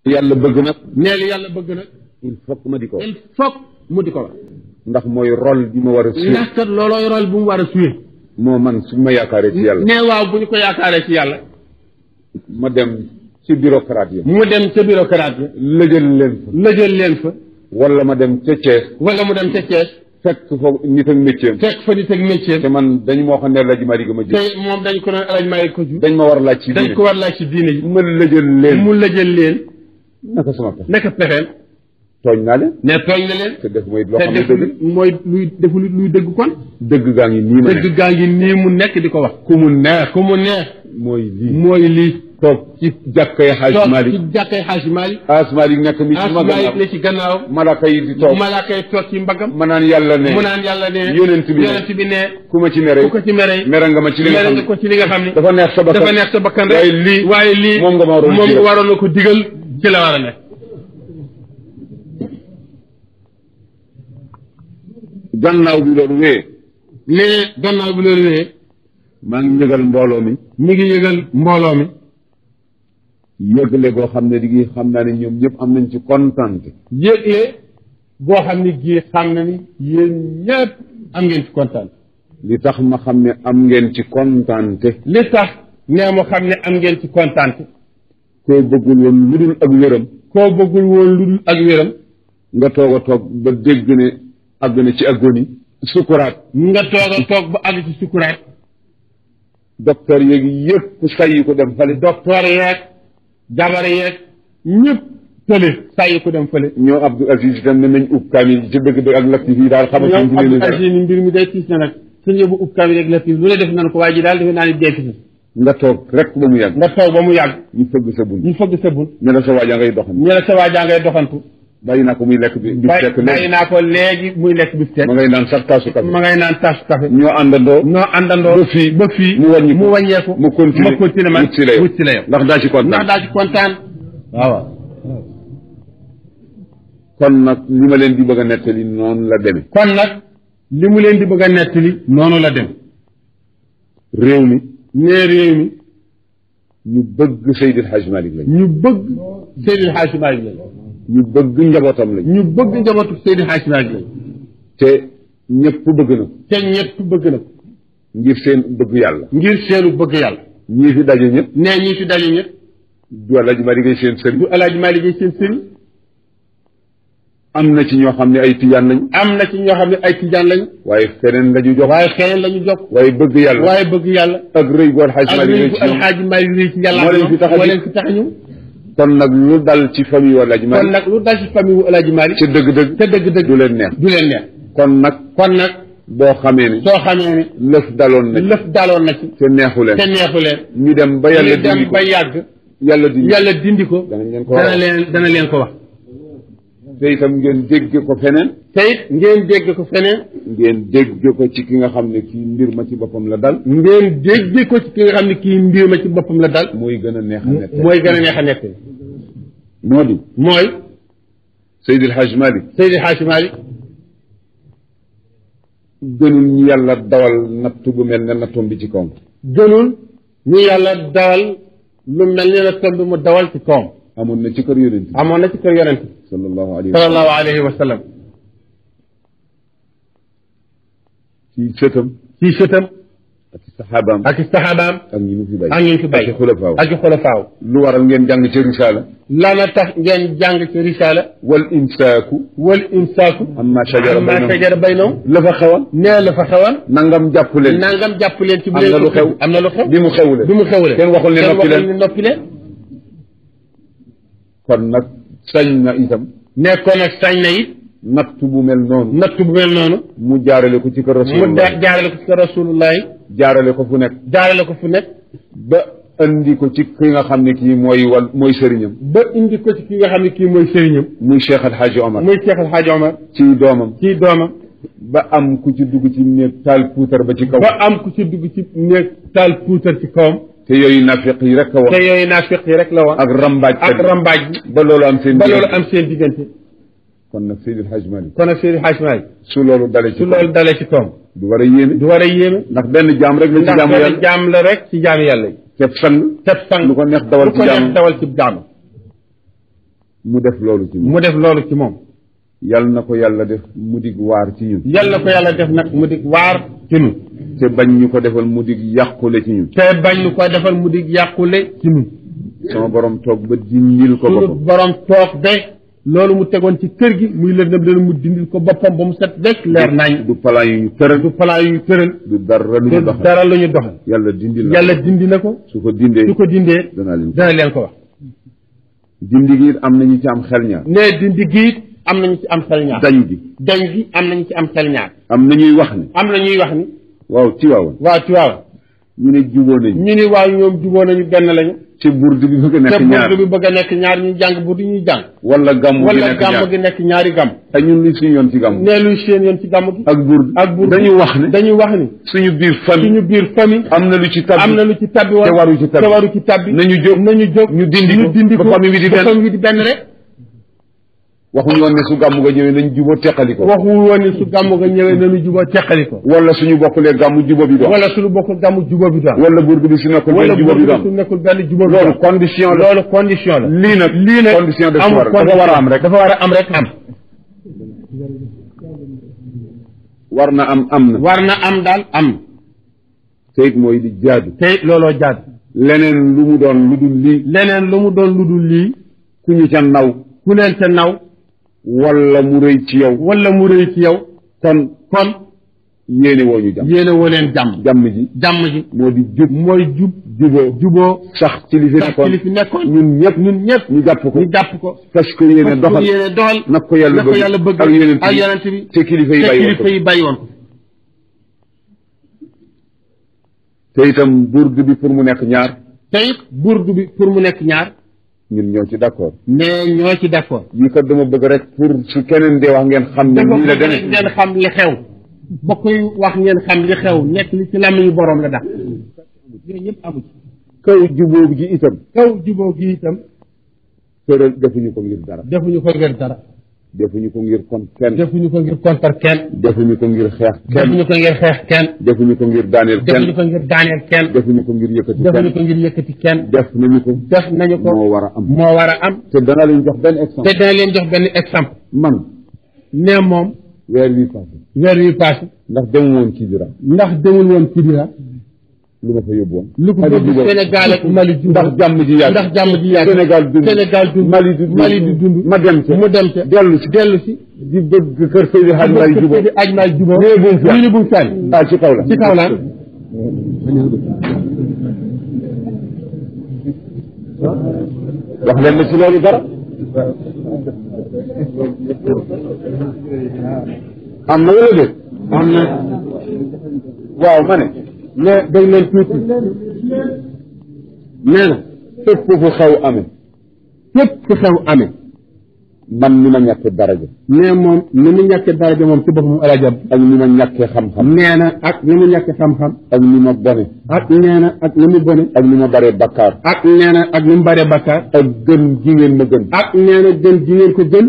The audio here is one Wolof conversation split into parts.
yàlla bëgg nag nee li yàlla bëgg nag il faut que ma di ko wax il faut mu di ko wax ndax mooy rôle bi ma war a suy ndax kat loolooy rôle bu mu war a suyee moo man suñ ma yaakaaree ci yàlla nee waaw bu ñu ko yaakaaree ci yàlla ma dem ci bureaucrate yi mu dem ca bureaucrate bi lëjal leen fa lëjal leen fa wala ma dem ca Thiès wala mu dem ca Thiès fekk foofu nit ak métier fekk fa nit ak métier te man dañu moo xam ne la ji mari ga ma jël te moom dañ ko doon alaj maay ko ju dañ ma war a laaj ci dañ diine ko war laaj ci diine yi ma lëjal leen mu lëjal leen naka sama pexe naka pexeem tooñ naa leen ne tooñ na leen te def mooy loo te xam ne def dëgg mooy luy defu luy dëgg kon dëgg gaa ngi nii ma ne dëgg gaa ngi nii mu nekk di ko wax ku mu neex ku mu neex mooy lii mooy lii toog ci jàkkay xaaj toog Malik ci jàkkay xaaj Malik xaaj Malik nekk mi ci ma Malik ne ci gannaaw malaka yi di toog malaaka yi toog ci mbagam ma naan yàlla ne mu naan yàlla ne yonent bi ne ku ma ci mere ku ko ci mere mere nga ma ci li nga mere xam nga ko ci li nga xam ne dafa neex sa bakkan dafa neex sa bakkan rek waaye lii moom nga ma waroon na ko digal ci la war a nekk gannaaw bi loolu wee ne gannaaw bi loolu wee maa ngi yëgal mbooloo mi mi ngi yëgal mbooloo mi yëgle boo xam ne di xam naa ne ñoom ñëpp am nañ ci kontante yëgle boo xam ne gii xam na ni yéen ñëpp am ngeen ci kontaan li tax ma xam ne am ngeen ci kontante li tax nee mu xam ne am ngeen ci kontaan koo bëggul woon lu dul ak wéram koo bëggul woon lu dul ak wéram nga toog a toog ba dégg ne àgg na ci agonie sukuraat nga toog a toog ba àgg ci sukuraat docteur yeeg yëpp sayyi ko dem fale docteur yeeg jabar yeeg ñëpp tële sayyi ko dem fële ñoo Abdou Aziz itam ne nañ ub kaamil ci dëgg dëgg ak latif yi daal xamatuñ ñoom Abdou Aziz ni mbir mi day tiis na nag suñu yóbbu ub kaamil ak latif lu ne def nañ ko waa ji daal defe naa ni deefi nga toog rek ba mu yàgg nga toog ba mu yàgg ñu fëgg sa bun ñu fëgg sa bun ne la sa waajaa ngay doxantu ñu la sa waajaa ngay doxantu bàyyi naa ko muy lekk bi fekk bàyyi naa ko léegi muy lekk bi fekk ma ngay naan sax taasu café ma ngay naan taasu café ñoo àndandoo ba fii mu wàññeeku mu continuer man wut si la yow ndax daa ci kontaan waaw kon nag li ma leen di bëgg a nettali noonu la demee kon nag li mu leen di bëgg a nettali noonu la dem réew mi nee réew mi ñu bëgg Seydil Hadj Malick lañ ñu bëgg Seydil Hadj Malick lañ ñu bëgg njabootam lañ ñu bëgg njabootu Seydil Hadj Malick lañ te ñëpp bëgg na ko te ñëpp bëgg na ko ngir seen bëgg yàlla ngir seenu bëgg yàlla ñii fi daje ñëpp nee ñii fi daje ñëpp du El Hadj Malick seen sëriñ du El Hadj Malick seen sëriñ am na ci ñoo xam ne ay tijaan lañ am na ci ñoo xam ne ay tijaan lañ waaye feneen la ñu jox waaye feneen la ñu jox waaye bëgg yàlla waaye bëgg yàlla ak rëy gu El Hadj Malick El Hadj Malick ci yàlla moo leen fi tax a ñëw kon nag lu dal ci famille wu El Hadj Malick kon nag lu dal ci famille wu El Hadj Malick ca dëgg-dëgg du leen neex kon nag boo xamee ne soo xamee ne lëf daloon na ci te neexu leen ñu dem ba yàlla dindi ko ba yàgg yàlla dindi ko dana leen ko wax te itam ngeen dégg ko feneen te it ngeen dégg ko feneen ngeen dégg ko ci ki nga xam ne kii mbir ma ci boppam la dal ngeen dégg ko ci ki nga xam ne kii mbir ma ci boppam la dal mooy gën a neex a nekk moo di mooy Seydil Hadj Malick gënul ñu yàlla dawal nattu bu mel ne nattoom bi ci kawam gënul ñu yàlla dawal lu mel ne nattoom bi mu dawal ci kawam amoon na ci kër yonent sallallahu alayhi wa sallam ci sëtam ak saxaabaam ak ñi mu fi bay ak xulafaaw lu waral ngeen jàng ci risaala lana tax ngeen jàng ci risaala wal imsaaku amma shajara baynahum la fa xewoon nangam jàpp leen ci bu leen am na lu xew bi mu xewle kenn waxul ne noppi leen kon nag sañ na itam nekkoon nag sañ na it natt bu mel noonu mu jaarale ko ci kër rasulullahi jaarale ko fu nekk ba indi ko ci ki nga xam ne kii mooy sëriñam muy Cheikh El Hadj Omar ci doomam ba am ku ci dugg ci néeg taal puutar ba ci kaw te yooyu nafiq yi rek la woon ak rambaaj ba loolu am seen diggante kon nag Seydil Hadj Malick su loolu dalee ci kawam du war a yéeme ndax benn jaam rek la ci jaamu yàlla yi teb sang lu ko neex dawal ci jaam mu def loolu ci moom yal na ko yàlla def mu dig waar ci ñun yal na ko yàlla def nag mu dig waar ci ñun te bañ ñu ko defal mu dig yàqule ci ñun mu dig yàqule ci ñun sama borom toog ba dindil ko boppam borom toog ba loolu mu tegoon ci kër gi muy lëndëm dana mu dindil ko boppam ba mu set rek leer nañ du plan yu ñu tëral du dara lu ñu doxal yàlla dindi na ko su ko dindee dana leen ko wax dindi gi am nañu ci am xel ñaar dindi gi am nañu ci am xel ñaar dañ gi am nañu ci am xel ñaar am na ñuy wax ni waaw ci waaw ñu ne juboo nañu ñu ne waaw ñoom juboo nañu benn lañu ci burdu bi bëgg a nekk ñaar ñu jàng burdu ñuy jàng wala gàmm gi nekk ñaari gàmm te ñun luy suñu yoon ci gàmm luy seen yoon ci gàmm gi ak burdu dañu wax ni suñu biir famille am na lu ci tabbi te waru ci tabbi nañu jóg ñu dindi ko ba famille bi di benn rek waxuñu woon ne su gàmmu ga ñëwee nañ juboo teqali ko nañu juboo teqali ko wala suñu bokkulee gàmmu juboo bi doon wala suñu bokkul gàmmu juboo bi doon wala burdu bi su nekkul benn juboo bi doon loolu condition la lii nag condition dafa war a am rek war na am daal te it mooy di jaadu te it looloo jaadu leneen lu mu doon lu dul lii ku ñu ca naw ku leen ca naw wala mu rëy ci yow kon yéene woo leen jàmm ji moo di juboo sax ci li fi nekkoon ñun ñëpp ñu jàpp ko parce que yéene doxal nag ko yàlla bëgg ak yonent bi te kilifa yi bàyyi woon ko te itam burdu bi pour mu nekk ñaar ñun ñoo ci d'accord yi kat dama bëgg rek pour su keneen dee wax ngeen xam ne nii la demee ngeen xam li xew ba koy wax ngeen xam li xew nekk li ci làmmiñu boroom la dax yooyu yëpp amu ci kaw jubóo gi itam tëral defuñu ko ngir dara defuñu ko ngir kon kenn defuñu ko ngir kontar kenn defuñu ko ngir xeex kenn defuñu ko ngir daaneel kenn defuñu ko ngir yëkkati kenn def nañu ko moo war a am te dana leen jox benn exemple man ne moom weer wi passé ndax demul woon ci dira lu ma fa yóbbu woon lu ko yóbbu Sénégal ak Mali dund ndax jàmm ji yàgg Sénégal dund Mali di dund mu dem ca dellu si di bëgg kër Seydi Hadj Malick jubóo ñu bu fenn ci kaw la wax leen na ci loolu dara am na wala déet waaw ma ne dañ leen tuuti nee na fépp fu xew amee man ni ma ñàkkee daraja nee moom ni mu ñàkkee daraja moom ci boppam alajab ak ni ma ñàkkee xam-xam nee na ak ni mu ñàkkee xam-xam ak ni ma bone ak nee na ak ni mu bone ak ni ma baree bakkaar ak nee na ak ni mu baree bakkaar ak gën gi ngeen ma gën ak nee na gën gi ngeen ko gën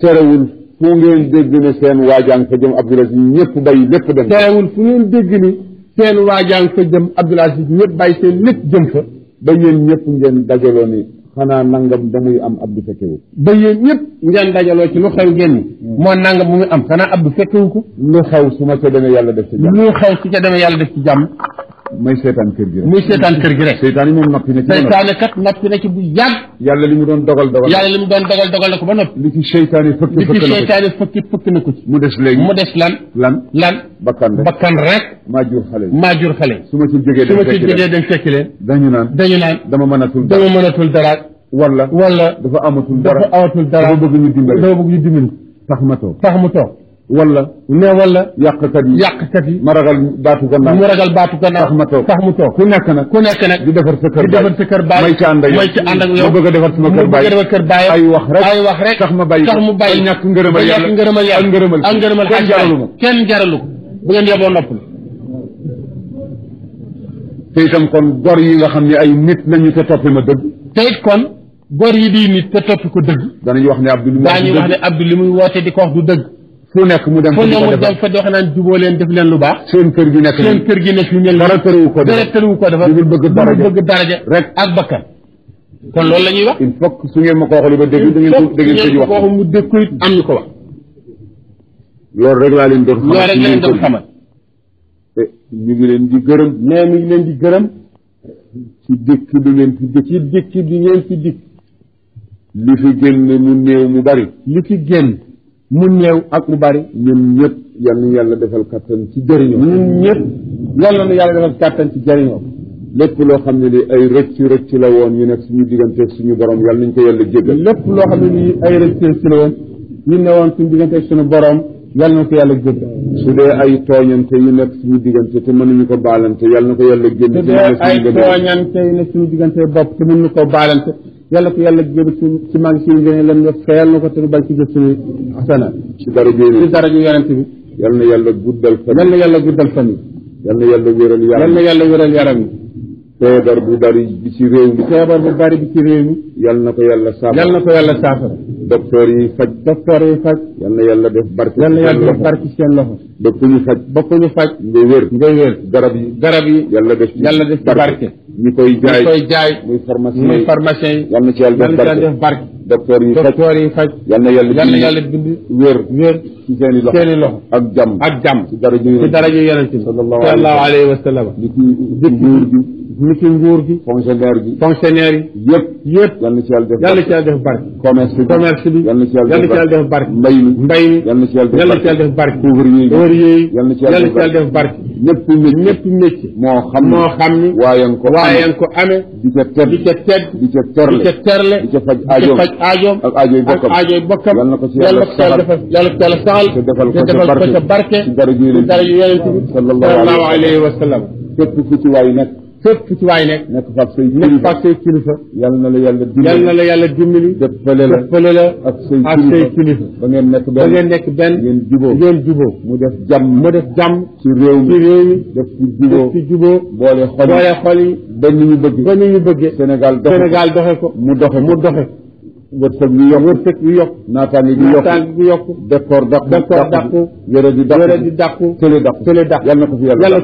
terewul fu ngeen dégg ne seen waajaan fa jëm Abdoul Aziz ñëpp bàyyi lépp dem terewul fu ngeen dégg ni seen waajaan fa jëm Abdoul Aziz ñëpp bàyyi seen lépp jëm fa ba yéen ñëpp ngeen dajaloo ni xanaa nangam ba muy am Abdou fekkewu ba yéen ñëpp ngeen dajaloo ci lu xew ngeen ni moo nangam bu muy am xanaa Abdou fekkewu ko lu xew su ma ca demee yàlla def ci jàmm lu xew su ca demee yàlla def ci jàmm may seetaan kër gi rek muy seetaan kër gi rek seytaan yi moom noppi na ci seytaane kat noppi na ci bu yàgg yàlla li mu doon dogal na ko ba noppi li ci seytaane fëkk na ko ci mu des léegi lan bakkan rek maa jur xale su ma ci jógee dem fekki leen dañu naan dama mënatul dara wala dafa amatul dara dafa bëgg ñu dimbali tax mu toog wala yàqkat yi ma ragal baatu gannaaw tax mu toog ku nekk nag di defar sa kër baay may ci ànd ak yow ma bëgg a defar sama kër baay ay wax rek tax mu bàyyi ay ñàkk ngërëmal yàlla ak ngërëmal kenn jaralu ko bu ngeen yeboo noppal te itam kon gor yi nga xam ne ay nit lañu te toppi ma dëgg te it kon gor yi di nit te toppi ko dëgg dañuy wax ne Abdou li muy woote di ko wax du dëgg fu nekk mu dem fa di wax naan juboo leen def leen lu baax seen kër gi nekk ñu mel dara tëruwu ko dafa bëgg daraja rek ak bakkan kon loolu la ñuy wax. il faut que su ngeen ma ko waxee ba dégg da ngeen ko wax mu dégg ko it am ñu ko wax. loolu rek laa leen doon xamal. loolu rek leen doon xamal. te ñu ngi leen di gërëm. nee mi ngi leen di gërëm. ci dëkk bi ngeen fi dëkk. ci dëkk bi ngeen fi dikk. li fi génn mu néew mu bari. li fi génn mu néew ak mu bari. ñun ñëpp yal na yàlla defal kattan ci jëriñoo. ñun ñëpp yal na yàlla defal kattan ci jëriñoo. lépp loo xam ne ni ay rëcc la woon ñu nekk suñu diggante suñu borom yal nañ ko yàlla jéggal. lépp loo xam ne ni ay rëcc la woon ñu ne woon suñu diggante suñu borom yal na ko yàlla jéggal. su dee ay tooñante yu nekk suñu diggante te mënuñu ko baalante yal na ko yàlla génn. su dee ay tooñante yu nekk suñu diggante bopp te mënuñu ko baalante yàlla ko yàlla génn ci maa ngi siy gën leen nga fayal na ko te du bañ ci jëf suñu asana. ci daraja yonent bi. yal na yàlla guddal fan. yal na yàlla guddal fan yi. yal na yàlla wéral yaram. yal na yàlla wéral yaram yi. feebar bu bari bi ci réew mi. feebar bu bari bi ci réew mi. yal na ko yàlla saafara. yal na ko yàlla saafara. docteur yi faj. yal na yàlla def barke. yal na yàlla def barke seen loxo. bokkuñu faj. nga wér. garab yi. yàlla def ci barke. ñi koy jaay. muy pharmacien yi. yal na ci yàlla def barke. docteur yi faj. yal na yàlla bind wér. ci seeni loxo. ak jàmm. ci daraja yonent bi sallallahu alayhi wa sallam. ni ki nguur gi. fonctionnaire yi. yëpp. yal na ci yàlla def barke. commerce bi. yal na ci yàlla def barke. mbay mi. yal na ci yàlla def barke. ouvrier yi. yal na ci yàlla def barke. ñëpp métier. moo xam ni. waaye ko amee. di ca tedd. di ca terle. di ca faj aajoom. ak aajoy bokkam. yal na ko ci yàlla saxal. te defal ko ca barke. ci daraja yonent bi sallallahu alayhi wa sallam. fépp fu ci waay nekk. nekk fa say kilifa. yal na la yàlla dimbali. dëppale la ak say kilifa. ba ngeen nekk benn. ngeen juboo. mu def jàmm. ci réew mi. def ci juboo. boole xol yi. ba ni ñu bëggee. Sénégal doxe ko. mu doxe. wërsëg yu yokk. naataange gi yokk. décor dàqu. wére di dàqu. télé dàqu. yal na ko fi yàlla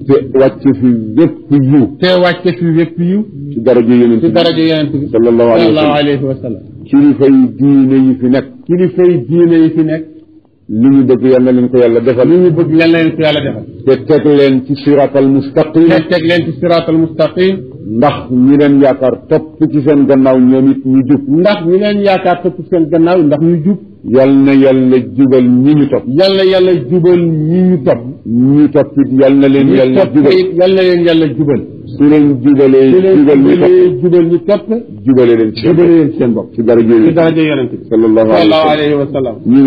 te wàcce fi wépp yiw. ci daraja yonent bi sallallahu alayhi wa sallam. kilifa yi diine yi fi nekk. li ñu bëgg yal na leen ko yàlla defal. te teg leen ci siraatal mustaqim. ndax ñi leen yaakaar topp ci seen gannaaw ñoom it ñu jub. yal na yàlla jubal ñi ñu topp. ñu topp it yal na leen yàlla jubal. su leen jubalee jubal ñu topp. jubale leen seen bopp. ci daraja yonent bi sallallahu alayhi wa sallam. ñi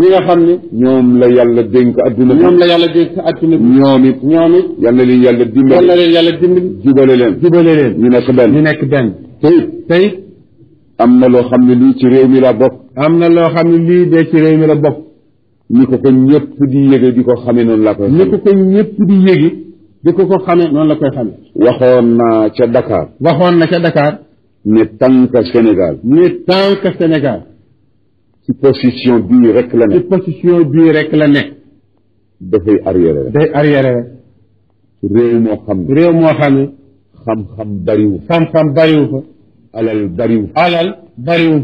nga xam ne. ñoom la yàlla dénk adduna bi. ñoom it. yal na leen yàlla dimbali. jubale leen. ñu nekk benn. te it. am na loo xam ne lii ci réew mi la bokk. ni ko ñëpp di yége di ko xamee noonu la koy xamee. waxoon na ca Dakar. ne tant que Sénégal. ci position bii rek la nekk. dafay arrière rek. réew moo xam ne. xam-xam bariwu fa. alal bariwu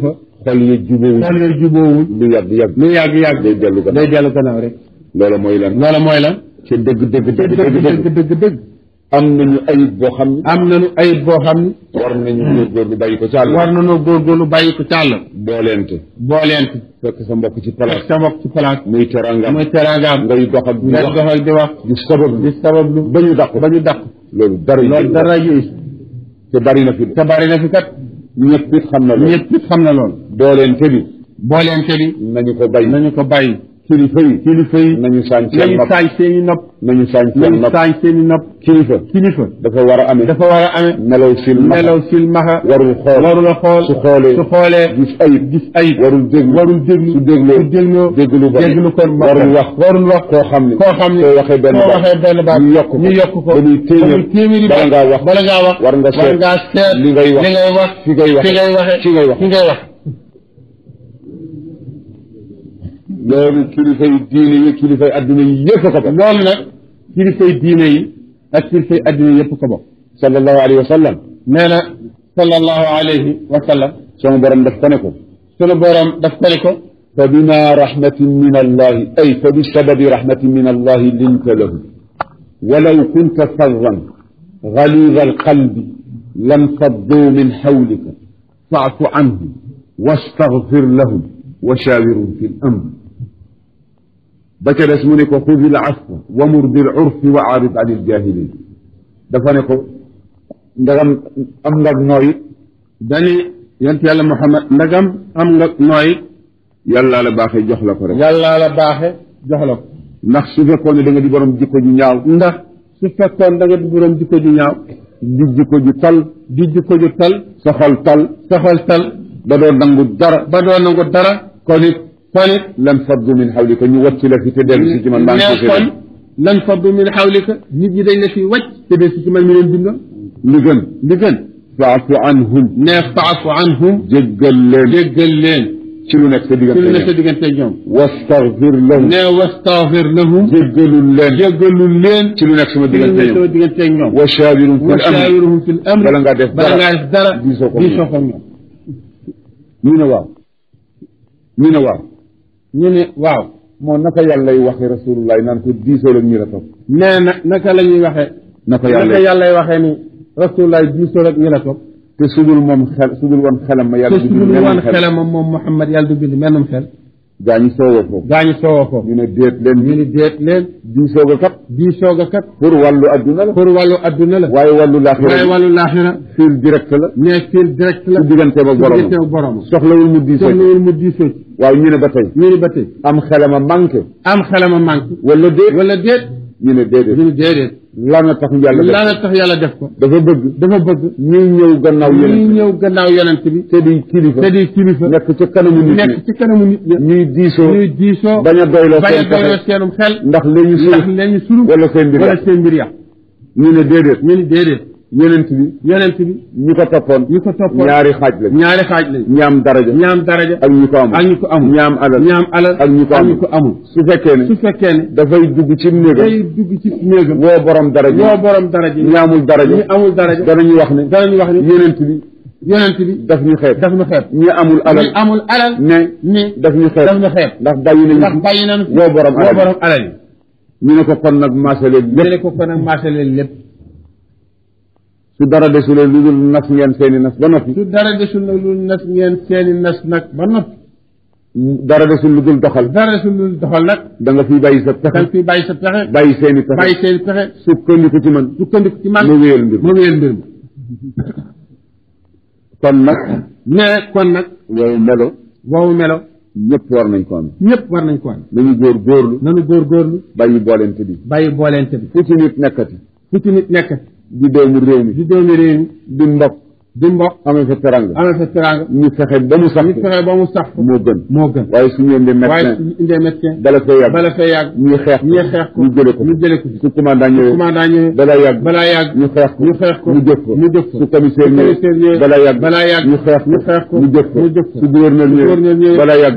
fa. xol ya jubóowul. lu yàgg. day dellu gannaaw rek. loolu mooy lan. ci dëgg. am nañu ayib boo xam ne. war nañu góorgóorlu bàyyi ko ci àll. booleente. fekk sa mbokk ci place. muy teraangaam. ngay doxal di wax. di sabablu. ba ñu dàq. loolu dara yi. te bari na fi kat. ñëpp it xam na loolu. booleente bi. nañu ko bàyyi. kilifa yi. nañu saañ seeni nopp. kilifa. dafa war a amee. melaw silmaxa. warul xool. su xoolee. gis ayib. warul déglu. su dégloo. déglu kon warul wax. koo xam ne. soo waxee benn baat. ñu yokk ko. ba muy téeméeri bala ngaa wax. war nga seet. li ngay wax. fi ngay wax. loolu kilifay diine yi kilifay adduna yi yëpp ko bokk. loolu nag kilifay diine yi ak kilifay adduna yi yëpp ko bokk. sallallahu alayhi wa sallam. nee na sallallahu alayhi wa sallam sama borom daf ko ne ko sunu borom daf ko ne ko fa bima rahmatin min allahi ay fa bi sababi rahmatin min allahi linta lahu walaw kunta faddan galida alqalbi lanfaddu min hawlika fa'fu anhum wastaghfir lahum wa shawirhum fi al-amr ba ca des mu ne ko xudi al-afwa wamur bil urfi wa aarid an al-jaahiliin dafa ne ko ndagam am nga nooy dani yonent yàlla Muhammad ndagam am nga nooy yàllaa la baaxee jox la ko rek yàllaa la baaxee jox la ko ndax su fekkoon ne da nga di borom jikko ju ñaaw ndax su fekkoon da nga di borom jikko ju ñaaw di jikko ju tal di jikko ju tal sa xol tal sa xol tal ba doo nangu dara ba doo nangu dara kon it lan faddu min xawlika ñu wàcc la fi te dellu si ci man maa ngi kon lan faddu min xawlika nit ñi dañ la fi wàcc te dellu si ci man mi leen bind li gën faafu anhum ne faafu anhum jéggal leen ci lu nekk sa diggante ñoom wastaghfir lahum ne wastaghfir lahum jéggalul leen ci lu nekk sama diggante ñoom wa shawirhum fil amr bala ngaa def dara diisoo ko ñoom ñu ne waaw moo naka yàllay waxe rasulullah naan ko diisoo la ñu la topp nee na naka la ñuy waxee naka yàllay waxee ni rasulullah diisoo la ñu la topp te sudul woon xelam ma yàlla te sudul woon xelam moom Muhammad yàlla du bind mennum xel gaañu soowoo foofu ñu ne déet leen diisoo ga kat pour wàllu adduna la waaye wàllu laaxira fil direct la su digganteem ak borom soxlawul mu diisoo waaw ñu ne ba tey am xelama manqué wala déet ñu ne déedéet lan la tax yàlla def ko dafa bëgg ñuy ñëw gannaaw yonent bi te di kilifa nekk ci kanamu nit ñi ñuy diisoo bañ a doyloo seenum xel ndax leen ñu suru wala seen mbir yàq ñu ne déedéet yonent bi ñi ko toppoon ñaari xaaj lañ ñi am daraja ak ñi ko amul ñi am alal ak ñi ko amul su fekkee ne dafay dugg ci néegam woo borom daraja ñi amul daraja danañu wax ne yonent bi daf ñu xeeb ñi amul alal ne daf ñu xeeb ndax bàyyi nañu woo borom alal ñu ne ko kon nag maasale lépp su dara desulee lu dul nas ngeen seeni nas ba noppi dara desul lu dul doxal nag da nga fiy bàyyi sa pexe bàyyi seeni pexe sukkandiku ci man ma wéyal mbir kon nag wow melo ñëpp war nañ ko am nañu góorgóorlu bàyyi boolente bi fu ci nit nekkati di doomu réew mi di mbokk amee fa teranga ñu fexe ba mu sax moo gën waaye suñu indee médecin bala fay yàgg ñuy xeex ñu jële ko su commandant ñëwee balaa yàgg ñu xeex ko ñu jëf ko su commissaire ñëwee balaa yàgg ñu xeex ko ñu jëf ko su gouverneur ñëwee balaa yàgg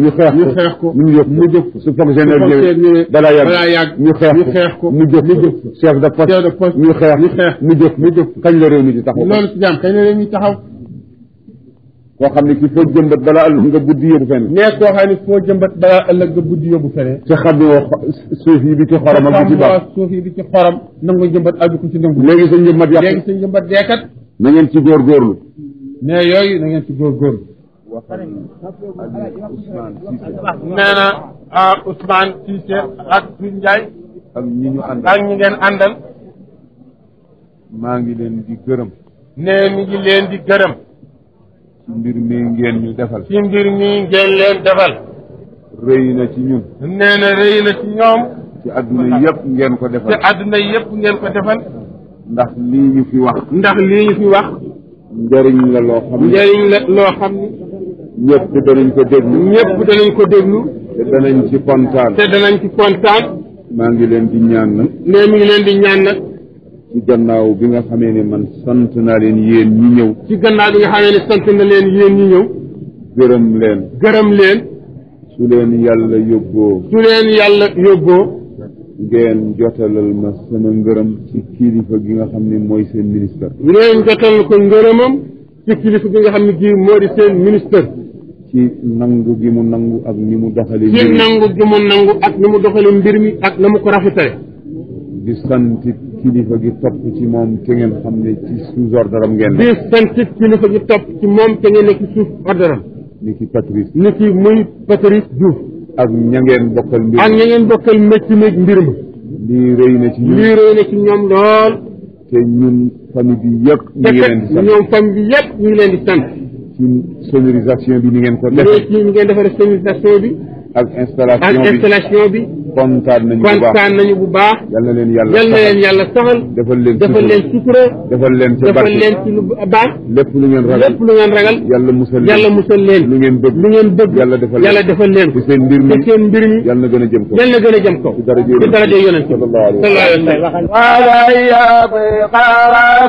ñu xeex ko ñu jëf ko su fonctionnaire ñëwee balaa yàgg ñu xeex ko ñu jëf ko chef de poste ñu xeex ñu jëf ko kañ la réew mi di taxaw koo xam ne ki foo jëmbat balaa ëllëg nga buddi yóbbu feneen te xam ne suuf yi bi ci xorom ak bi ci baax nangu jëmbat ak ko ci nangu léegi sa njëmbat deekat na ngeen ci góorgóorlu ne yooyu na ngeen ci góorgóorlu nee na Ousmane Cissé ak Doudou Ndiaye ak ñi ngeen àndal maa ngi leen di gërëm nee mi ngi leen di gërëm ci mbir mi ngeen leen defal rëy na ci ñun nee na rëy na ci ñoom ci adduna yëpp ngeen ko defal ndax lii ñu fi wax njëriñ la loo xam ni ñëpp danañ ko déglu te danañ ci kontaan maa ngi leen di ñaan nag ci gannaaw bi nga xamee ne man sant naa leen yéen ñi ñëw gërëm leen su leen yàlla yóbboo ngeen jotalal ma sama ngërëm ci kilifa gi nga xam ne mooy seen ministre. ngeen jotal ko ngërëmam ci kilifa gi nga xam ne kii moo di seen ministre. ci nangu gi mu nangu ak ni mu doxalee. ci nangu gi mu nangu ak ni mu doxalee mbir mi ak na mu ko rafetale. di sant kilifa gi topp ci moom te ngeen xam ne ci sous ordre am ngeen. di sant kilifa gi topp ci moom te ngeen nekk ci suuf ordre am. ni ki Patrice. ni ki muy Patrice Diouf. ak ña ngeen bokkal mbir mi. ak ña ngeen bokkal métti meeg mbir mi. lii rëy na ci ñoom. lii rëy na ci ñoom lool. te ñun famille bi yëpp. ñu ngi leen di sant ñoom famille bi yëpp ñu ngi leen di sant. ci sonorisation bi ni ngeen ko defee. ci ni ngeen defaree sonorisation bi. ak installation bi. kontaan nañu bu baax. yal na leen yàlla saxal. defal leen sutura. defal leen ci lu baax. lépp lu ngeen ragal. yàlla musal leen. lu ngeen bëgg. yàlla defal leen. ci seen mbir mi yàlla na gën a jëm kaw. ci daraja yonent sallallahu alayhi wa sallam. wala yabqa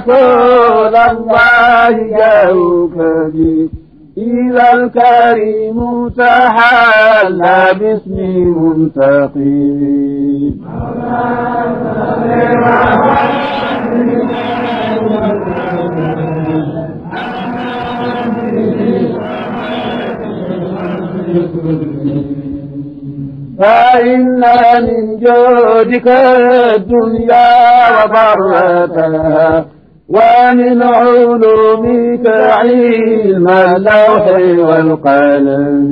rasulallahi jawka bi إذا الكريم تحلى باسم منتقم فإن من جودك الدنيا وضرتها ومن علومك علم اللوح والقلم.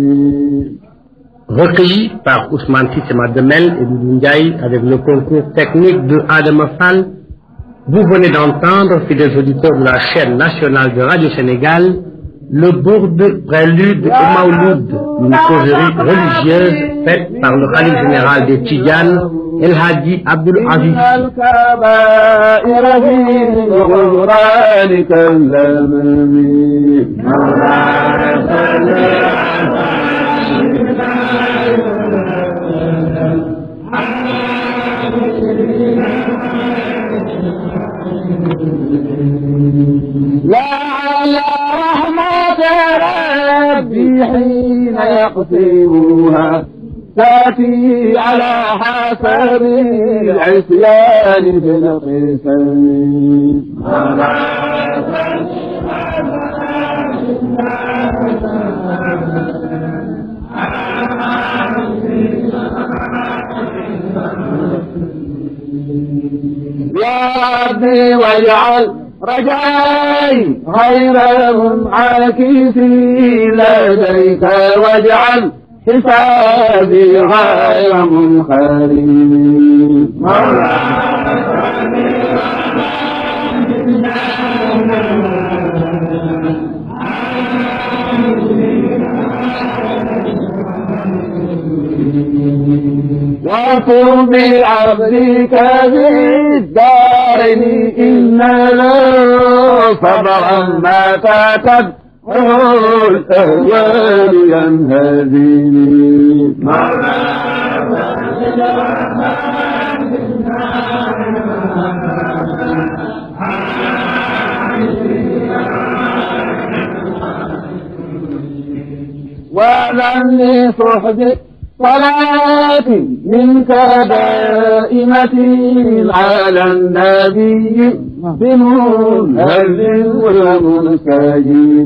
Recueilli par Ousmane Sissema Demel et Doudou Ndiaye avec le concours technique de Adama Fall, vous venez d'entendre, fidèles auditeurs de la chaîne nationale de Radio Sénégal, le bourde prélude et Maouloud, une causerie religieuse faite par le khalife général des Tidjanes, El Hadji Abdoul Aziz. لعل رحمة ربي حين يقسمها تأتي على حسب العصيان في القسم. يا ربي واجعل رجائي غير منعكس لديك واجعل حسابي غير منخرم. واغفر بعبدك في الدارين إن له صبرا ما تكد الأهوال ينهزمني. وأذن لصحبك صلاتي منك دائمة على النبي بمنهل ومنسجين.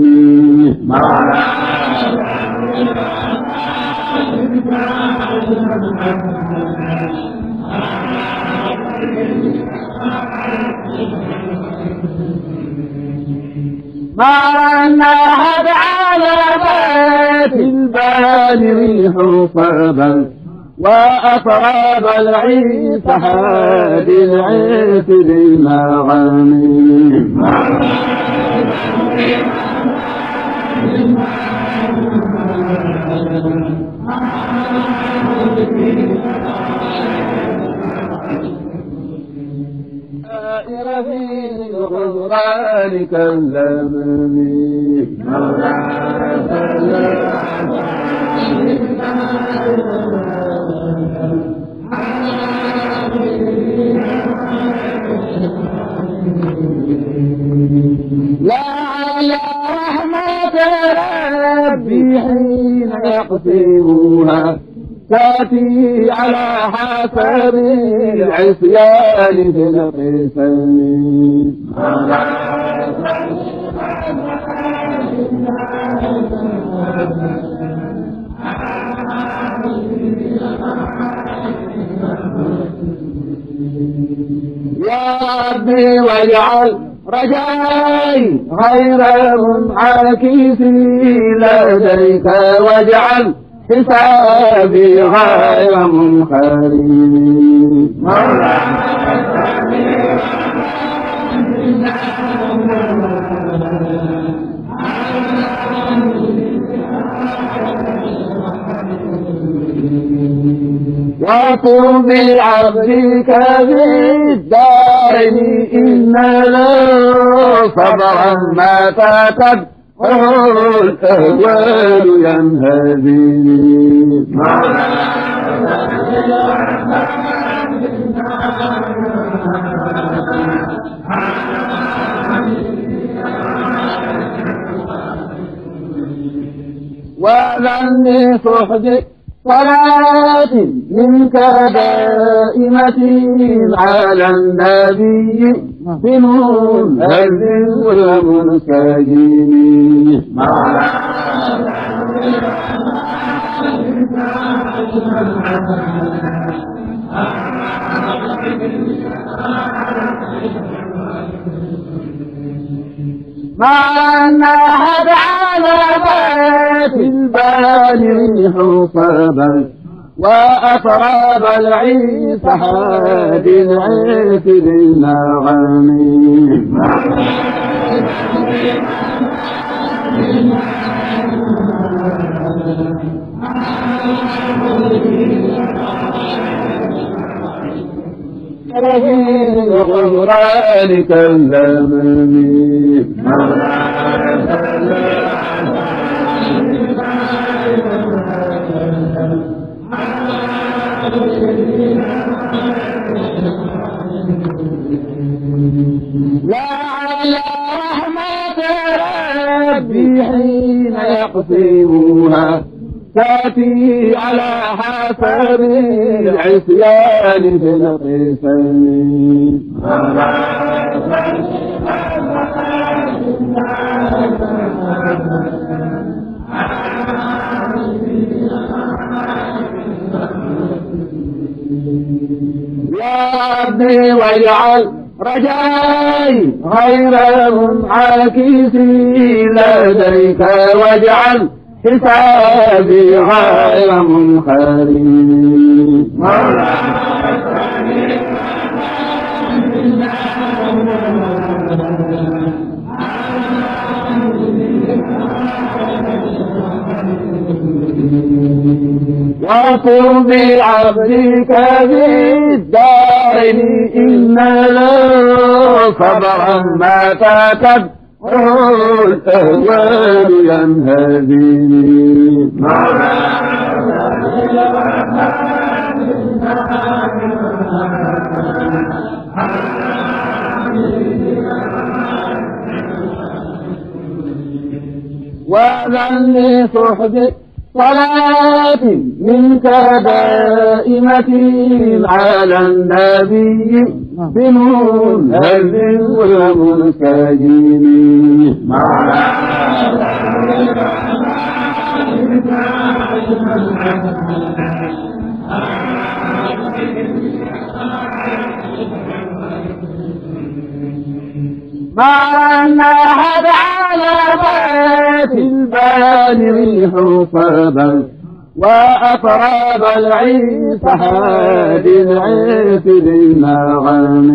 مع أن أحد علامات البالغ حفظا وأصاب العيس حاد العيس بالمغامين. في الغفران كلمني لعل رحمة ربي حين يقسمها تأتي على حسب العصيان في القسم يا ربي واجعل رجائي غير منعكس لديك واجعل حسابي غير منخرم وقم بعبدك في الدارين إن له صبرا ما فقد الأهوال ينهدي ومن صحبك صلاة منك دائمة على النبي بمنهل ومنسجم مع أن أحد علامات البال حصبا وأطراب العيس حاد العيس بالنغم غفرانك اللمم لعل رحمة ربي حين يقسمها تأتي على حسب العصيان في القسم يا ربي واجعل رجائي غير منعكس لديك واجعل حسابي غير منخرم وقم بعبدك في الدارين إن له صبرا ما فقد الأهوال ينهدي وأذن لصحبك صلاة منك دائمة على النبي بمنهل ومنسجم مع أن أحد علامات البال حصبا وأطراب العيس حاد العيس بالنغم